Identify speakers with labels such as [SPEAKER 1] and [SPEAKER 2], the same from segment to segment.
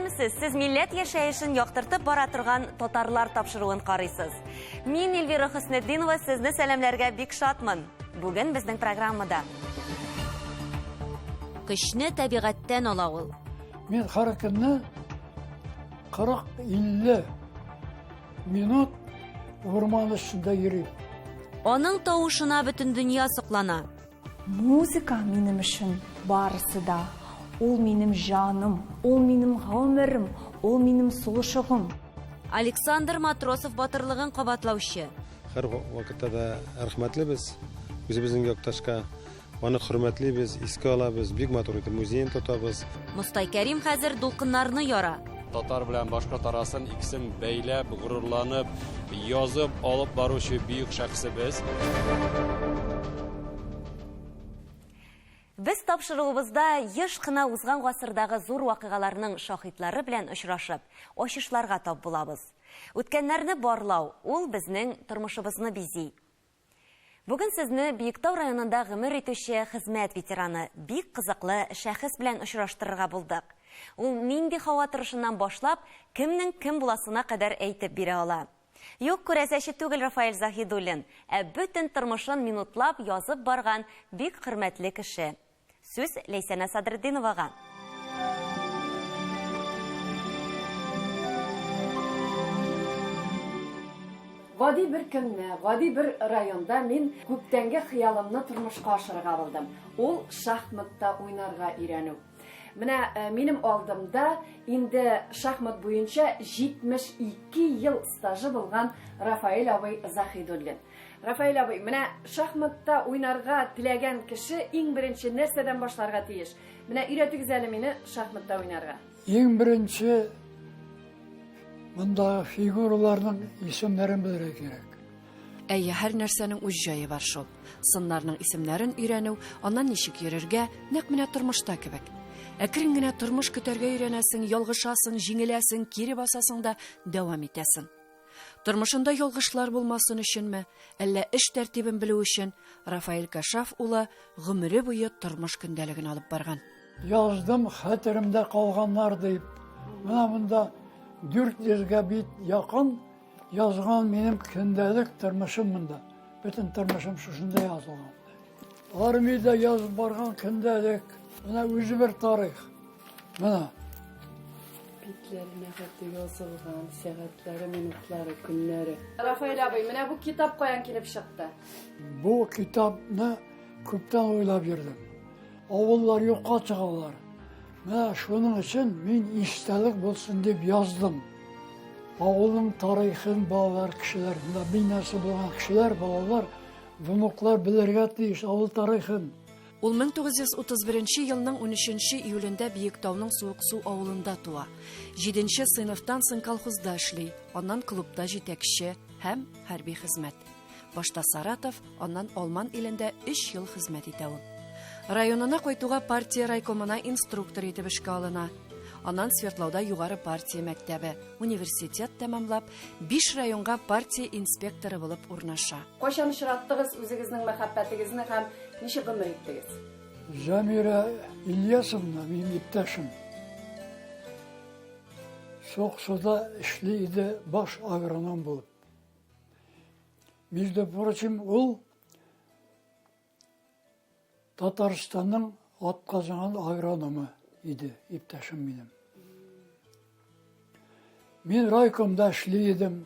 [SPEAKER 1] Исәнмесез, сез милләт яшәешен яктыртып бара торган татарлар тапшыруын карыйсыз. Мин Эльвира Хөснетдинова сезне сәламләргә бик шатмын. Бүген безнең программада. Көчне табигатьтән ала ул.
[SPEAKER 2] Мин һәр көнне 40-50 минут урман эчендә йөрим.
[SPEAKER 1] Аның тавышына бөтен дөнья соклана.
[SPEAKER 3] Музыка минем өчен барысы да. Ул минем җаным, ул минем гомерем, ул минем сулышыгым.
[SPEAKER 1] Александр Матросов батырлыгын кабатлаучы.
[SPEAKER 4] Һәр вакытта да рәхмәтлебез үзебезнең якташка. Аны хөрмәтлибез, искә алабыз, бик матур итеп музеен тотабыз.
[SPEAKER 1] Мостай Кәрим хәзер дулкыннарны яра.
[SPEAKER 5] Татар белән башкорт арасын икесен бәйләп, горурланып, язып алып баручы бөек шәхесебез.
[SPEAKER 1] Без тапшыруыбызда еш кына узган гасырдагы зур вакыйгаларның шаһитлары белән очрашып, ачышларга тап булабыз. Үткәннәрне барлау, ул безнең тормышыбызны бизи. Бүген сезне Биектау районында гомер итүче хезмәт ветераны, бик кызыклы шәхес белән очраштырырга булдык. Ул нинди һава торышыннан башлап, кемнең кем буласына кадәр әйтеп бирә ала. Юк, күрәзәче түгел Рафаэль Заһидуллин, ә бөтен тормышын минутлап язып барган бик хөрмәтле кеше. Сүз Ләйсәнә Садретдиновага.
[SPEAKER 6] Гади бер көнне, гади бер районда мин күптәнге хыялымны тормышка ашырырга булдым. Ул шахматта уйнарга өйрәнү. Менә э, минем алдымда инде шахмат буенча 72 ел стажы булган Рафаэль абый Заһидуллин. Рафаэль абый, менә шахматта уйнарга теләгән кеше иң беренче нәрсәдән башларга тиеш? Менә өйрәтегез әле мине шахматта уйнарга.
[SPEAKER 2] Иң беренче монда фигураларның исемнәрен белергә кирәк.
[SPEAKER 6] Әйе, һәр нәрсәнең үз җае бар шул. Сыннарның исемнәрен өйрәнү, аннан ничек йөрергә, нәкъ менә тормышта кебек. Әкрен генә тормыш көтәргә өйрәнәсең, ялгышасың, җиңеләсең, кире басасың да дәвам итәсең. Тормышында ялгышлар булмасын өченме, әллә эш тәртибен белү өчен Рафаэль Кашаф улы гомере буе тормыш көндәлеген алып барган.
[SPEAKER 2] Яздым хәтеремдә калганнар дип. Менә монда 400 гә бит якын язган минем көндәлек тормышым монда. Бөтен тормышым шушында язылган. Армиядә язып барган көндәлек. Менә үзе бер тарих. Менә.
[SPEAKER 6] Битләренә хәтле язылган, сәгатьләре, минутлары, көннәре. Рафаэль абый, менә бу китап каян килеп чыкты?
[SPEAKER 2] Бу китапны күптән уйлап йөрдем. Авыллар юкка чыгалар. Менә шуның өчен мин истәлек булсын дип яздым. Авылның тарихын балалар, кешеләр, менә мин нәрсә булган кешеләр, балалар, внуклар белергә тиеш авыл тарихын.
[SPEAKER 6] Ул 1931 елның 13 июлендә Биектауның Суыксу авылында туа. Җиденче сыйныфтан соң колхозда эшли, аннан клубта җитәкче һәм хәрби хезмәт. Башта Саратов, аннан Алман илендә өч ел хезмәт итә ул. Районына кайтуга партия райкомына инструктор итеп эшкә алына. Аннан Свердлауда югары партия мәктәбе, университет тәмамлап, биш районга партия инспекторы булып урнаша. Кайчан очраттыгыз үзегезнең мәхәббәтегезне һәм ничек гомер иттегез?
[SPEAKER 2] Замира Ильясовна минем иптәшем. Соксуда эшли иде баш агроном булып. Между прочим, ул Татарстанның атказанган агрономы иде, иптәшем минем. Мин райкомда эшли идем.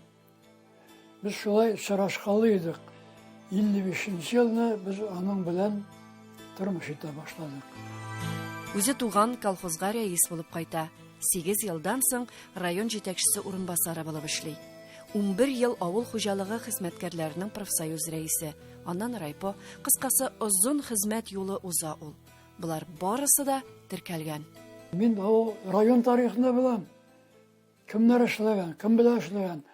[SPEAKER 2] Без шулай очрашкалы идек. 55 елны без аның белән тормыш итә башладык.
[SPEAKER 6] Үзе туган колхозга рәис булып кайта. 8 елдан соң район җитәкчесе урынбасары булып эшли. 11 ел авыл хуҗалыгы хезмәткәрләренең профсоюз рәисе, аннан райпо, кыскасы, озын хезмәт юлы уза ул. Болар барысы да теркәлгән.
[SPEAKER 2] Мин авыл район тарихын да беләм. Кемнәр эшләгән, кем белән эшләгән,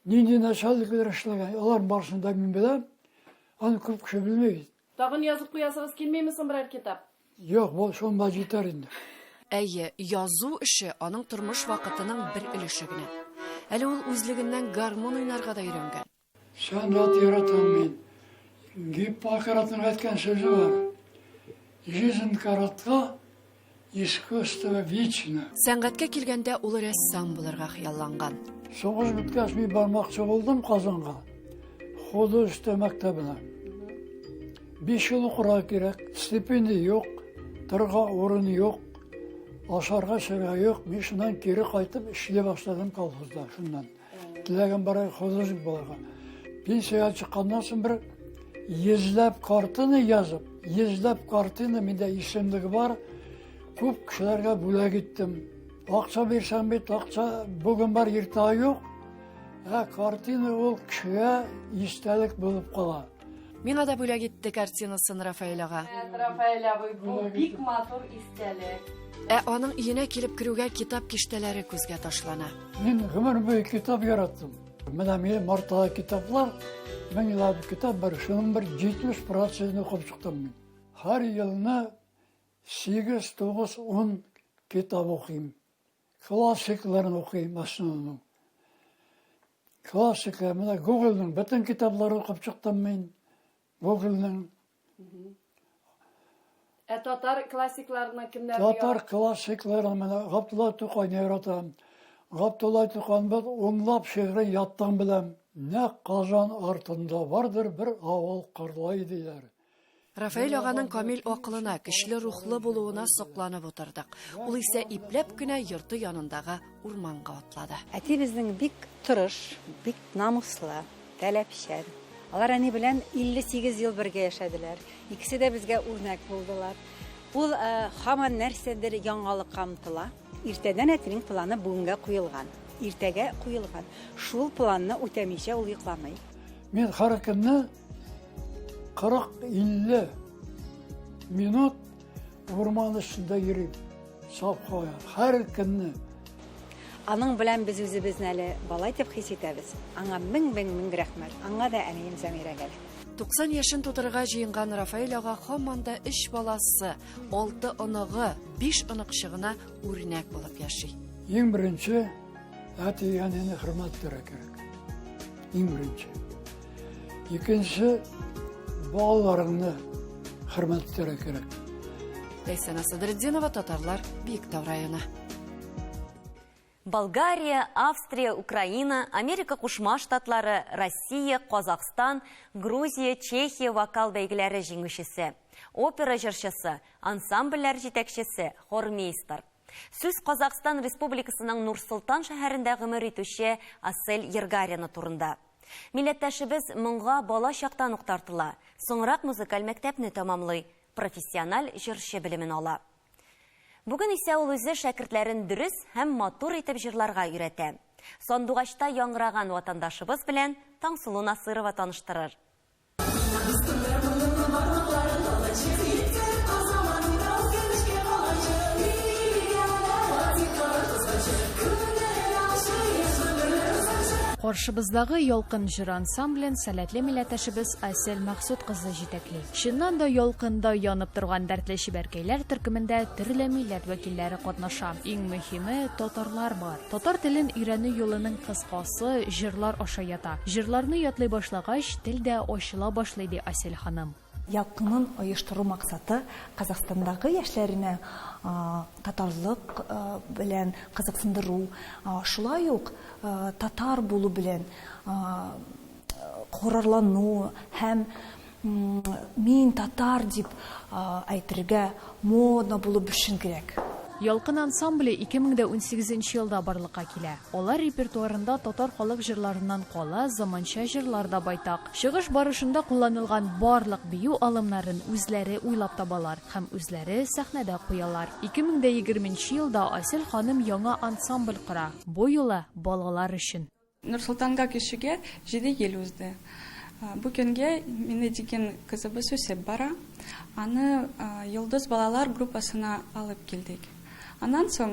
[SPEAKER 2] нинди начальниклар эшләгән, алар барысын да мин беләм. Аны күп кеше белми бит.
[SPEAKER 6] Тагын язып куясыгыз килмиме соң берәр китап?
[SPEAKER 2] Юк, бу шунда җитәр инде.
[SPEAKER 6] Әйе, язу эше аның тормыш вакытының бер өлеше генә. Әле ул үзлегеннән гармун уйнарга да өйрәнгән.
[SPEAKER 2] Сәнгать яратам мин. Гиппократның әйткән сүзе бар. Жизнь коротка, Искусство вечно.
[SPEAKER 6] Сәнгатькә килгәндә ул рәссам булырга хыялланган.
[SPEAKER 2] Сугыш беткәч мин бармакчы булдым Казанга. Художество мәктәбенә. 5 ел укырга кирәк, стипендия юк, торырга урын юк, ашарга эчәргә юк. Мин шуннан кире кайтып эшли башладым колхозда шуннан. Теләгем бар художник булырга. Пенсиягә чыкканнан соң бер йөзләп картина язып, йөзләп картина миндә исемлеге бар. Күп кешеләргә бүләк иттем. Акча бирсәң бит, акча бүген бар, иртәгә юк. Ә картина ул кешегә истәлек булып кала.
[SPEAKER 6] Миңа да бүләк итте картинасын Рафаэль ага.
[SPEAKER 7] Рафаэль абый, бу бик матур истәлек.
[SPEAKER 6] Ә аның өенә килеп керүгә китап киштәләре күзгә ташлана.
[SPEAKER 2] Мин гомер буе китап яраттым. Менә минем мартага китаплар, меңләп китап бар, шуның бер 70 процентын укып чыктым мин. Һәр елны 8, 9, 10 китап укыйм. Классикларын укыйм основном. Классика, менә Гогольнең бөтен китапларын укып чыктым мин. Гогольнең.
[SPEAKER 7] Ә татар классикларына кемнәрне
[SPEAKER 2] Татар классикларын менә Габдулла Тукайны яратам. Габдулла Тукайның унлап шигырен яттан беләм. Нәкъ Казан артында бардыр бер авыл Кырлай диләр.
[SPEAKER 6] Рафаэль аганың камил акылына, көчле рухлы булуына сокланып утырдык. Ул исә ипләп кенә йорты янындагы урманга атлады.
[SPEAKER 8] Әти безнең бик тырыш, бик намуслы, таләпчән. Алар әни белән 58 ел бергә яшәделәр. Икесе дә безгә үрнәк булдылар. Ул һаман нәрсәдер яңалыкка омтыла. Иртәдән әтинең планы бүгенгә куелган. Иртәгә куелган. Шул планны үтәмичә ул йокламый.
[SPEAKER 2] Мин һәр көнне 40-50 минут урман эчендә йөрим. Саф һава, һәр көнне.
[SPEAKER 8] Аның белән без үзебезне әле бала итеп хис итәбез. Аңа мең-мең-мең рәхмәт. Аңа да әнием Зәмирәгә дә.
[SPEAKER 6] 90 яшен тутырырга җыенган Рафаэль ага һаман да өч баласы, алты оныгы, биш оныкчыгына үрнәк булып яши.
[SPEAKER 2] Иң беренче әти-әнине хөрмәт итәргә кирәк. Иң беренче. Икенче, балаларыңны хөрмәт итәргә кирәк.
[SPEAKER 6] Ләйсән Садретдинова, Татарлар, Биектау районы.
[SPEAKER 1] Болгария, Австрия, Украина, Америка Кушма Штатлары, Россия, Казахстан, Грузия, Чехия вокал бәйгеләре җиңүчесе, опера җырчысы, ансамбльләр җитәкчесе, хормейстер. Сүз Казахстан Республикасының Нур-Солтан шәһәрендә гомер итүче Асель Ергарина турында. Милләттәшебез моңга бала чактан ук тартыла. Соңрак музыкаль мәктәпне тәмамлый, профессиональ җырчы белемен ала. Бүген исә ул үзе шәкертләрен дөрес һәм матур итеп җырларга өйрәтә. Сандугачта яңгыраган ватандашыбыз белән Таңсылу Насырова таныштырыр.
[SPEAKER 9] Каршыбыздагы Ялкын җыр ансамблен сәләтле милләттәшебез Асель Максут кызы җитәкли. Чыннан да ялкында янып торган дәртле чибәркәйләр төркемендә төрле милләт вәкилләре катнаша. Иң мөһиме татарлар бар. Татар телен өйрәнү юлының кыскасы җырлар аша ята. Җырларны ятлый башлагач, тел дә ачыла башлый, ди Асель ханым.
[SPEAKER 3] Ялкынын оештыру максаты Казахстандагы яшьләренә татарлык белән кызыксындыру, шулай ук татар булу белән горурлану һәм мин татар дип әйтергә модно булу өчен кирәк.
[SPEAKER 9] Ялкын ансамбле 2018 елда барлыкка килә. Алар репертуарында татар халык җырларыннан кала заманча җырлар да байтак. Чыгыш барышында кулланылган барлык бию алымнарын үзләре уйлап табалар һәм үзләре сәхнәдә куялар. 2020 елда Асель ханым яңа ансамбль кора. Бу юлы балалар өчен.
[SPEAKER 10] Нур-Солтанга кешегә 7 ел узды. Бу көнгә мине дигән кызыбыз үсеп бара. Аны Йолдыз балалар группасына алып килдек. Аннан соң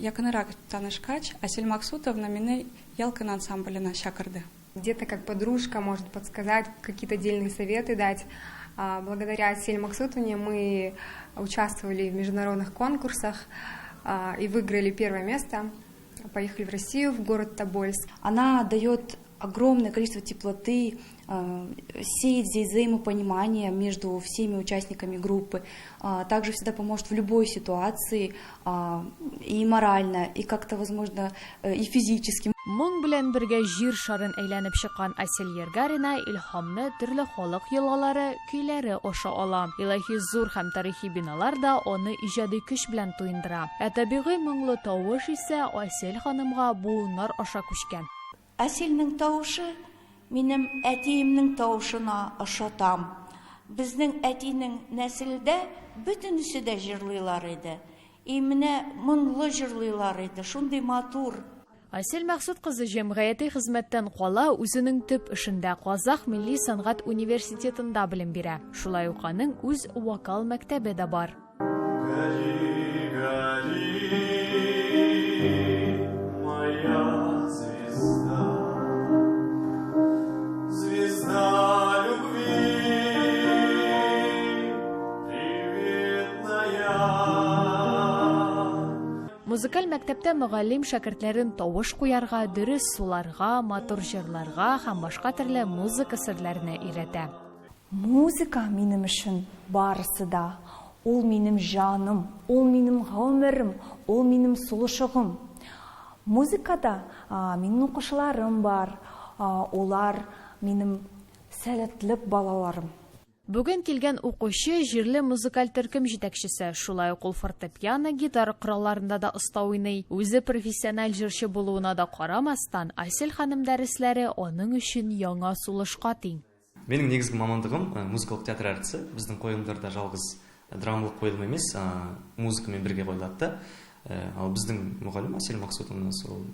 [SPEAKER 10] якынрак танышкач, Асель Максутовна мине Ялкын ансамбленә чакырды.
[SPEAKER 11] Где-то как подружка может подсказать, какие-то отдельные советы дать. Благодаря Асель Максутовне мы участвовали в международных конкурсах и выиграли первое место. Поехали в Россию, в город Тобольск.
[SPEAKER 12] Она дает Огромное количество теплоты, сеет здесь взаимопонимание между всеми участниками группы. Также всегда поможет в любой ситуации, и морально, и как-то, возможно, и физически.
[SPEAKER 9] Моң белән бергә җир шарын әйләнеп чыккан Асель Ергарина илһамны төрле халык йолалары, көйләре аша ала. Илаһи зур һәм тарихи биналар да аны иҗади көч белән туендыра. Ә табигый моңлы тавыш исә Асель ханымга буыннар аша күчкән.
[SPEAKER 13] Асельнең тавышы минем әтиемнең тавышына ошатам. Безнең әтинең нәселдә бөтенесе дә җырлыйлар иде. И менә моңлы җырлыйлар иде, шундый матур.
[SPEAKER 9] Асель Мәхсүт кызы җәмгыяти хезмәттән кала үзенең төп эшендә Казах милли сәнгать университетында белем бирә. Шулай ук аның үз вокал мәктәбе дә бар.
[SPEAKER 14] Гори, гори, моя звезда, звезда любви приветная.
[SPEAKER 9] Музыкаль мәктәптә мөгаллим шәкертләрен тавыш куярга, дөрес суларга, матур җырларга һәм башка төрле музыка серләренә өйрәтә.
[SPEAKER 3] Музыка минем өчен барысы да. Ул минем җаным, ул минем гомерем, ул минем сулышыгым. Музыкада минем укучыларым бар, улар минем сәләтле балаларым.
[SPEAKER 9] Бүген килгән укучы җирле музыкаль төркем җитәкчесе, шулай ук ул фортепиано, гитара коралларында да оста уйный. Үзе профессиональ җырчы булуына да карамастан, Асель ханым дәресләре аның өчен яңа сулышка тиң.
[SPEAKER 15] Менің негізгі мамандығым музыкалық театр әртісі. Біздің қойылымдарда жалғыз драмалық қойылым емес, музыкамен бірге қойылады да. Ал біздің мұғалім Асель Мақсұтовна сол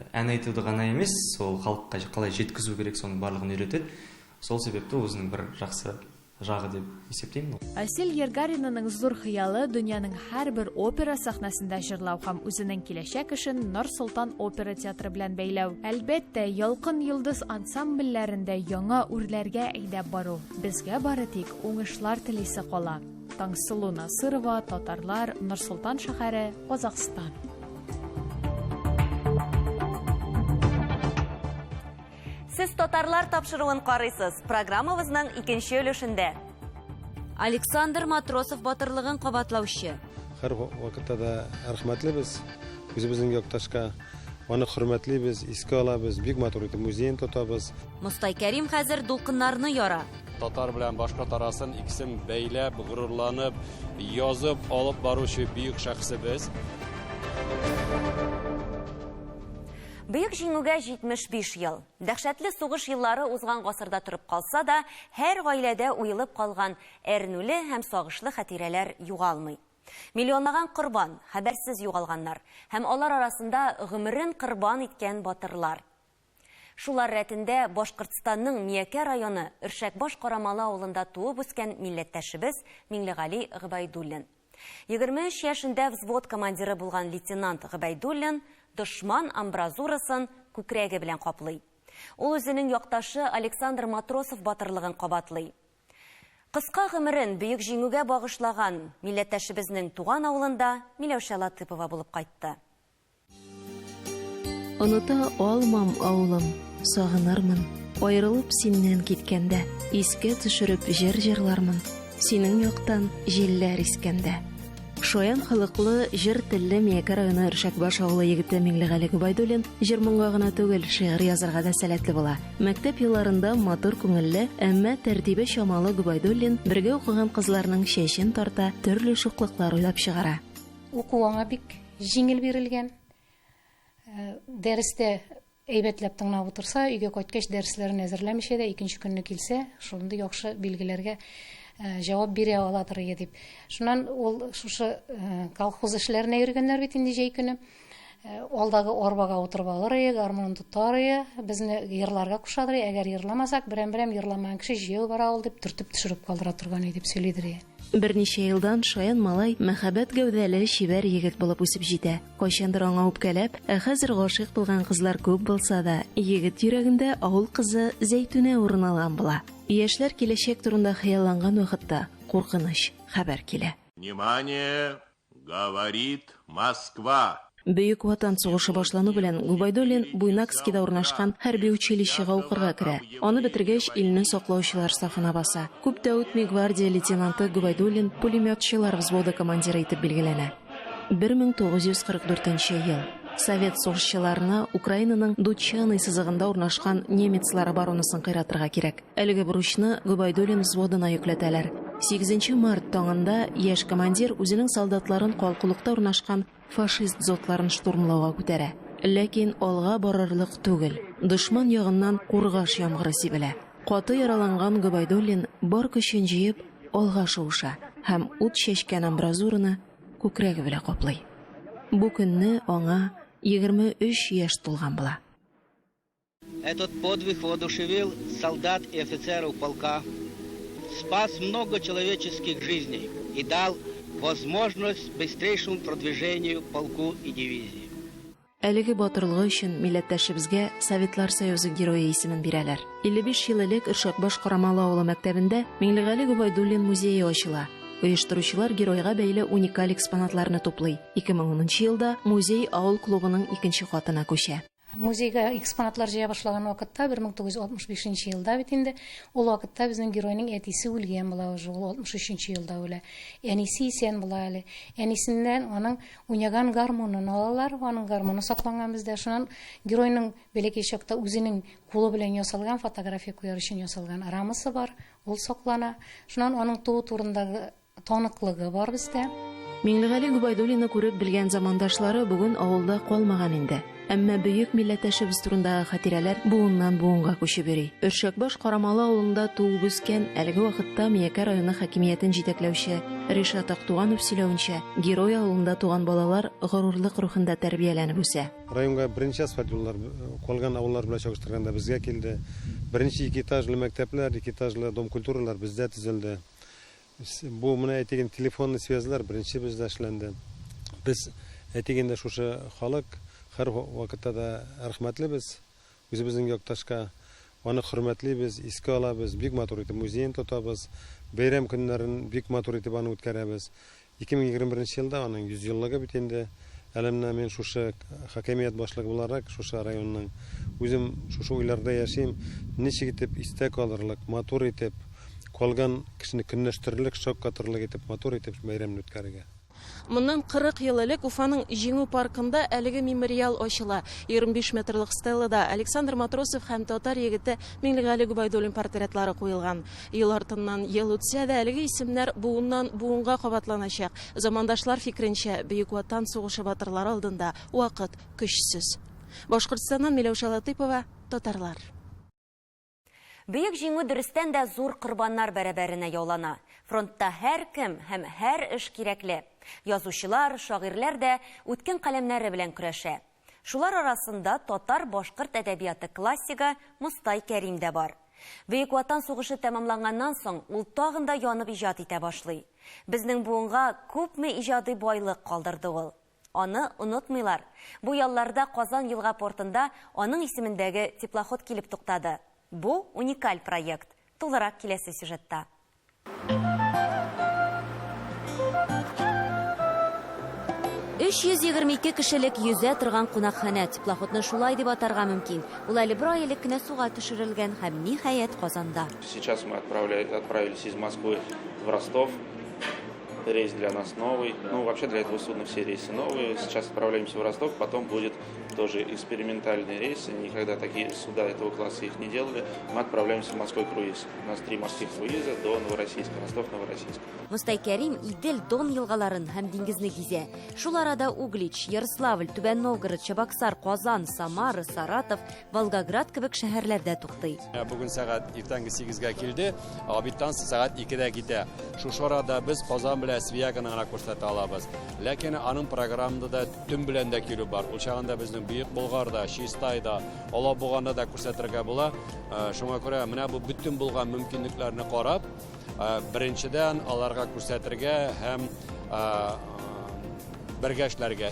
[SPEAKER 15] ән айтуды ғана емес, сол халыққа қалай жеткізу керек, соның барлығын үйретеді. Сол себепті өзінің бір жақсы жағы деп есептеймін.
[SPEAKER 9] Асель Ергаринаның зур хыялы дөньяның һәрбер опера сәхнәсендә җырлау һәм үзенең киләчәк эшен Нур-Солтан опера театры белән бәйләү. Әлбәттә, Ялкын йолдыз ансамбльләрендә яңа үрләргә әйдәп бару. Безгә бары тик уңышлар телисе кала. Таңсылу Насырова, Татарлар, Нур-Солтан шәһәре, Казахстан.
[SPEAKER 1] Сез татарлар тапшыруын карыйсыз. Программабызның икенче өлешендә. Александр Матросов батырлыгын кабатлаучы.
[SPEAKER 4] Һәр вакытта да рәхмәтлебез үзебезнең якташка. Аны хөрмәтлибез, искә алабыз, бик матур итеп музеен тотабыз.
[SPEAKER 1] Мостай Кәрим хәзер дулкыннарны яра.
[SPEAKER 5] Татар белән башкорт арасын икесен бәйләп, горурланып, язып алып баручы бөек шәхесебез.
[SPEAKER 1] Бөек җиңүгә 75 ел. Дәһшәтле сугыш еллары узган гасырда торып калса да, һәр гаиләдә уелып калган әрнүле һәм сагышлы хатирәләр югалмый. Миллионлаган корбан, хәбәрсез югалганнар һәм алар арасында гомерен корбан иткән батырлар. Шулар рәтендә Башкортстанның Миякә районы Өршәкбаш Карамалы авылында туып үскән милләттәшебез Миңлегали Гобәйдуллин. 23 яшендә взвод командиры булган лейтенант Гобәйдуллин дошман амбразурасын күкрәге белән каплый. Ул үзенең якташы Александр Матросов батырлыгын кабатлый. Кыска гомерен бөек җиңүгә багышлаган милләттәшебезнең туган авылында Миләүшә Латыпова булып кайтты.
[SPEAKER 16] Оныта алмам авылым, сагынырмын. Аерылып синнән киткәндә, искә төшереп җыр җырлармын. Синең яктан җилләр искәндә. Шаян холыклы, җыр телле Миякә районы Өршәкбаш авылы егете Миңлегали Гобәйдуллин җыр моңга гына түгел, шигырь язарга да сәләтле була. Мәктәп елларында матур күңелле, әмма тәртибе чамалы Гобәйдуллин бергә укыган кызларның чәчен тарта, төрле шуклыклар уйлап чыгара.
[SPEAKER 17] Уку аңа бик җиңел бирелгән. Дәрестә әйбәтләп тыңлап утырса, өйгә кайткач дәресләрен әзерләмичә дә икенче көнне килсә, шундый яхшы билгеләргә җавап бирә аладыр иде дип. Шуннан ул шушы колхоз эшләренә йөргәннәр бит инде җәй көне. Алдагы арбага утырып алыр иде, гармунын тотар иде, безне йырларга кушадыр иде. Әгәр йырламасак, берәм-берәм йырламаган кеше җәяү бара ул дип төртеп төшереп калдыра торган иде дип сөйлидер иде.
[SPEAKER 16] Берничә елдан шаян малай мәхәббәт гәүдәле чибәр егет булып үсеп җитә. Кайчандыр аңа үпкәләп, ә хәзер гашыйк булган кызлар күп булса да, егет йөрәгендә авыл кызы Зәйтүнә урын алган була. Яшьләр киләчәк турында хыялланган вакытта куркыныч хәбәр килә.
[SPEAKER 18] Внимание, говорит Москва.
[SPEAKER 16] Бөек Ватан сугышы башлану белән Губайдуллин Буйнакскида урнашкан хәрби училищега укырга керә. Аны бетергәч, илне саклаучылар сафына баса. Күп тә үтми гвардия лейтенанты Губайдуллин пулеметчылар взводы командиры итеп билгеләнә. 1944 ел. Совет сугышчыларына Украинаның Дучаны сызыгында урнашкан немецлар оборонасын кыйратырга кирәк. Әлеге бурычны Гобәйдуллин взводына йөкләтәләр. 8 март таңында яшь командир үзенең солдатларын калкулыкта урнашкан фашист дзотларын штурмлауга күтәрә. Ләкин алга барырлык түгел. Дошман ягыннан кургаш яңгыры сибелә. Каты яраланган Гобәйдуллин бар көчен җыеп алга шуыша һәм ут чәчкән амбразураны күкрәге белән каплый. Бу көнне аңа 23 яшь тулган була.
[SPEAKER 18] Этот подвиг воодушевил солдат и офицеров полка, спас много человеческих жизней и дал возможность быстрейшему продвижению полку и дивизии.
[SPEAKER 16] Әлеге батырлыгы өчен милләттәшебезгә Советлар Союзы Герое исемен бирәләр. 55 ел элек Өршәкбаш Карамалы авылы мәктәбендә Миңлегали Гобәйдуллин музее ачыла. Оештыручылар геройга бәйле уникаль экспонатларны туплый. 2010 елда музей авыл клубының икенче катына күчә.
[SPEAKER 17] Музейга экспонатлар җыя башлаган вакытта, 1965 елда бит инде, ул вакытта безнең геройның әтисе үлгән була уже, ул 63 елда үлә. Әнисе исән була әле. Әнисеннән аның уйнаган гармунын алалар, аның гармуны сакланган бездә. Шуннан геройның бәләкәй чакта үзенең кулы белән ясалган фотография куяр өчен ясалган рамасы бар, ул саклана. Шуннан аның туу турындагы таныклыгы бар бездә.
[SPEAKER 16] Миңлегали Гобәйдуллинны күреп белгән замандашлары бүген авылда калмаган инде. Әмма бөек милләттәшебез турындагы хатирәләр буыннан буынга күчеп йөри. Өршәкбаш Карамалы авылында туып үскән, әлеге вакытта Миякә районы хакимиятен җитәкләүче Ришат Актуганов сөйләвенчә, герой авылында туган балалар горурлык рухында тәрбияләнеп үсә.
[SPEAKER 4] Районга беренче асфальт юллар калган авыллар белән чагыштырганда безгә килде. Беренче ике этажлы мәктәпләр, ике этажлы дом культуралар бездә төзелде. Бу менә әйтик телефонный связьлар беренче бездә эшләнде. Без әйтик инде шушы халык һәр вакытта да рәхмәтлебез үзебезнең якташка. Аны хөрмәтлибез, искә алабыз, бик матур итеп музеен тотабыз. Бәйрәм көннәрен бик матур итеп аны үткәрәбез. 2021 елда аның 100 еллыгы бит инде. Әле менә мин шушы хакимият башлыгы буларак шушы районның үзем шушы уйларда яшим. Ничек итеп истә калырлык, матур итеп, калган кешене көнләштерерлек, шаккатырлык итеп, матур итеп бәйрәмне үткәрергә.
[SPEAKER 19] Моннан 40 ел элек Уфаның Җиңү паркында әлеге мемориал ачыла. 25 метрлык стеллада Александр Матросов һәм татар егете Миңлегали Гобәйдуллин портретлары куелган. Ел артыннан ел үтсә дә әлеге исемнәр буыннан буынга кабатланачак. Замандашлар фикеренчә, Бөек Ватан сугышы батырлары алдында вакыт көчсез. Башкортстаннан Миләүшә Латыпова, Татарлар.
[SPEAKER 1] Бөек җиңү дөрестән дә зур корбаннар бәрабәренә яулана. Фронтта һәр кем һәм һәр эш кирәкле. Язучылар, шагыйрьләр дә үткен каләмнәре белән көрәшә. Шулар арасында татар-башкорт әдәбияты классигы Мостай Кәрим дә бар. Бөек Ватан сугышы тәмамланганнан соң ул тагын да янып иҗат итә башлый. Безнең буынга күпме иҗади байлык калдырды ул. Аны онытмыйлар. Бу ялларда Казан елга портында аның исемендәге теплоход килеп туктады. Бу уникаль проект. Тулырак киләсе сюжетта. 322 кешелек йөзә торган кунакханә. Теплоходны шулай дип атарга мөмкин. Ул әле бер ай элек кенә суга төшерелгән һәм ниһаять Казанда.
[SPEAKER 20] Сейчас мы отправились из Москвы в Ростов. Рейс для нас новый. Ну, вообще для этого судна все рейсы новые. Сейчас отправляемся в Ростов, потом будет тоже экспериментальный рейс. Никогда такие суда этого класса их не делали. Мы отправляемся в морской круиз. У нас 3 морских круиза до Новороссийска, Ростов-Новороссийск.
[SPEAKER 1] Мостай Кәрим Идел, Дон елгаларын һәм диңгезне гизә. Шул арада Углич, Ярославль, Түбән Новгород, Чабаксар, Казан, Самара, Саратов, Волгоград кебек шәһәрләрдә туктый.
[SPEAKER 5] Бүген сәгать иртәнге 8-гә килде, обедтан сәгать 2-дә китә. Шушы арада без Казан белән Свияганы гына күрсәтә алабыз. Ләкин аның программада да төн белән дә килү бар. Ул чагында безнең Бөек Болгарда, Чистайда, Алабуганда да күрсәтергә була. Шуңа күрә менә бу бөтен булган мөмкинлекләрне карап, беренчедән аларга күрсәтергә һәм бергә эшләргә.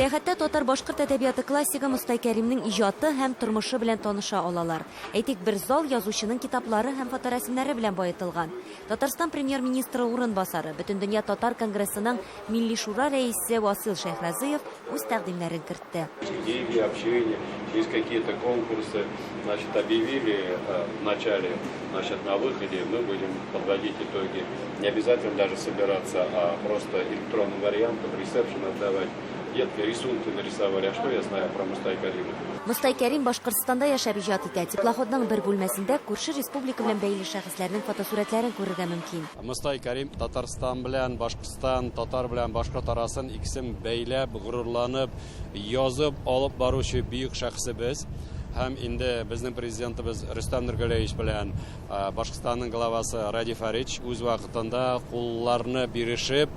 [SPEAKER 1] Сәяхәттә татар-башкорт әдәбияты классигы Мостай Кәримнең иҗаты һәм тормышы белән таныша алалар. Әйтик, бер зал язучының китаплары һәм фоторәсемнәре белән баетылган. Татарстан Премьер-министры урынбасары, Бөтендөнья татар конгрессының Милли шура рәисе Васил Шәйхразыев үз тәкъдимнәрен кертте.
[SPEAKER 5] Деньги, общение, через какие-то конкурсы, значит, объявили в начале, значит, на выходе мы будем подводить итоги. Не обязательно даже собираться, а просто электронным вариантом ресепшн отдавать. Детки рисунки нарисовали, а что я знаю про Мостай Карима?
[SPEAKER 1] Мостай Кәрим Башкортстанда яшәп иҗат итә. Теплоходның бер бүлмәсендә күрше республика белән бәйле шәхесләрнең фотосурәтләрен күрергә мөмкин.
[SPEAKER 5] Мостай Кәрим Татарстан белән Башкортстан, татар белән башкорт арасын икесен бәйләп, горурланып, язып алып баручы бөек шәхесебез. Һәм инде безнең президентыбыз Рөстәм Нургалиевич белән Башкортстанның главасы Радий Фәрич үз вакытында кулларны бирешеп,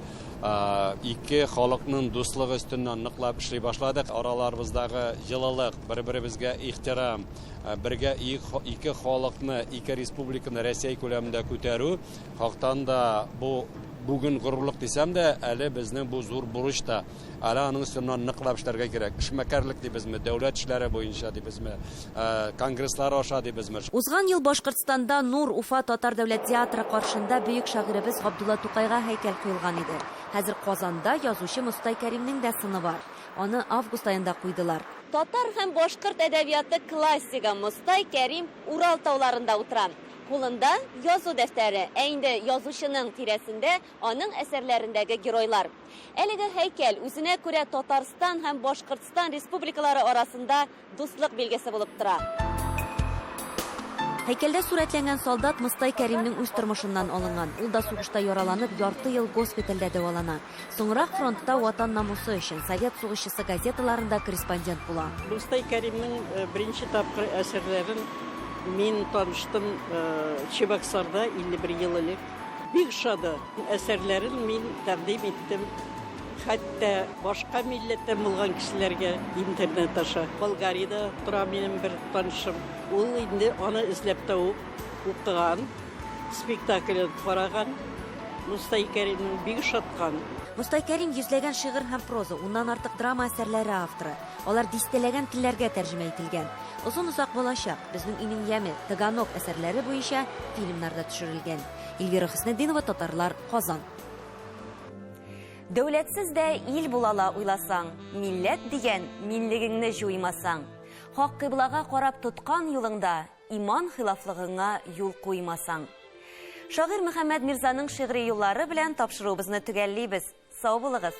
[SPEAKER 5] ике халыкның дуслыгы өстеннән ныклап эшли башладык. Араларыбыздагы җылылык, бер-беребезгә ихтирам, бергә ике халыкны, ике республиканы Рәсәй күләмендә күтәрү хактан да бу бүген горурлык дисәм дә, әле безнең бу зур бурыч та. Әле аның өстеннән ныклап эшләргә кирәк. Эшмәкәрлек дибезме, дәүләт эшләре буенча дибезме, конгресслар аша дибезме.
[SPEAKER 1] Узган ел Башкортстанда Нур Уфа татар дәүләт театры каршында бөек шагыйребез Габдулла Тукайга һәйкәл куелган иде. Хәзер Казанда язучы Мостай Кәримнең дә сыны бар. Аны август аенда куйдылар. Татар һәм башкорт әдәбияты классигы Мостай Кәрим Урал тауларында утыра. Кулында язу дәфтәре, ә инде язучының тирәсендә аның әсәрләрендәге геройлар. Әлеге һәйкәл үзенә күрә Татарстан һәм Башкортстан республикалары арасында дуслык билгесе булып тора. Һәйкәлдә сурәтләнгән солдат Мостай Кәримнең үз тормышыннан алынган. Ул да сугышта яраланып, ярты ел госпитальдә дәвалана. Соңрак фронтта Ватан намусы өчен Совет сугышчысы газеталарында корреспондент була.
[SPEAKER 21] Мостай Кәримнең беренче тапкыр әсәрләрен мин таныштым Чебоксарда 51 ел элек. Бик ошады. Әсәрләрен мин тәкъдим иттем. Хәтта башка милләттән булган кешеләргә интернет аша. Болгариядә тора минем бер танышым. Ул инде аны эзләп табып укыган, спектаклен караган. Мостай Кәримнең бик ошаткан.
[SPEAKER 1] Мостай Кәрим йөзләгән шигырь һәм проза, уннан артык драма әсәрләре авторы. Алар дистәләгән телләргә тәрҗемә ителгән. Озын-озак балачак, Безнең өйнең яме, Таганок әсәрләре буенча фильмнар да төшерелгән. Эльвира Хөснетдинова, Татарлар, Казан. Дәүләтсез дә ил булала уйласаң, милләт дигән минлегеңне җуймасаң. Хак кыйблага карап тоткан юлыңда иман хилафлыгыңа юл куймасаң. Шагыйрь Мөхәммәд Мирзаның шигъри юллары белән тапшыруыбызны төгәллибез. Сау булыгыз!